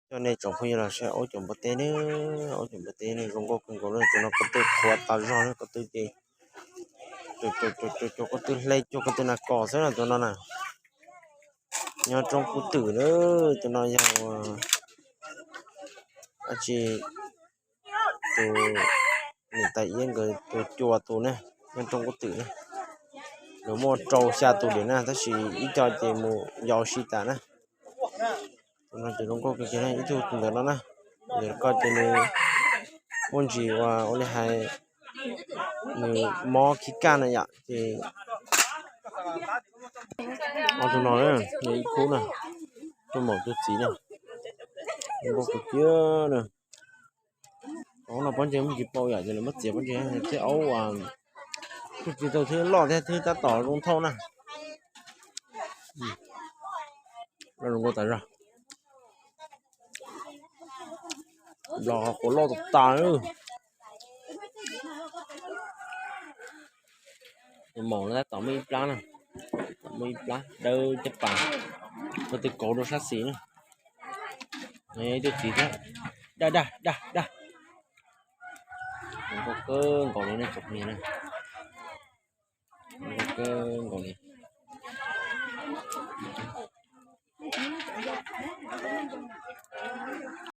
Coj nej tsoom phooj ywg los saib aub cov npua teb na, aub cov npua teb ne zoo nkauj kawg nkaus li. Tus no ko tw qhuav tas zog na, ko tw ces, cov ko tw hle cuag ko tw nas kos xwb na tus no na. Nyob roob Kub Twm na, tus no yog dab tsi, tus niam tais iab nkawd tus cua tus ne, nyob roob Kub Twm na. Nws muaj rau xya tus diam na tab sis ib co ces mus yau si tas na. Tus no ces zoo nkauj kawg kiag na, ib tug tus ntawm no na. Ntawm ko ces nws muaj ntsis ua ua li hais nws mob khib kaj na yom ces ob tug no na, ib khub na, tus maum tus txiv na. Zoo nkauj kawg kiag na. Aub no pob ntseg muaj tsis paub yom, ces lawv muab txiav pob ntseg thiab aub, kuj tsis tau thiab loj thiab, thiab tab tom zoo thauj na. Zoo nkauj tas zog. Los quav loj tas tas. Tus maum no tab tom muaj ib plab na, muaj ib plab dawb caj pas, ko tw kauv rau sab xis na. Ib tug txiv thiab, daj daj daj daj. Zoo nkauj kawg nkaus li nej tsoom phooj ywg na, zoo nkauj kawg nkaus li.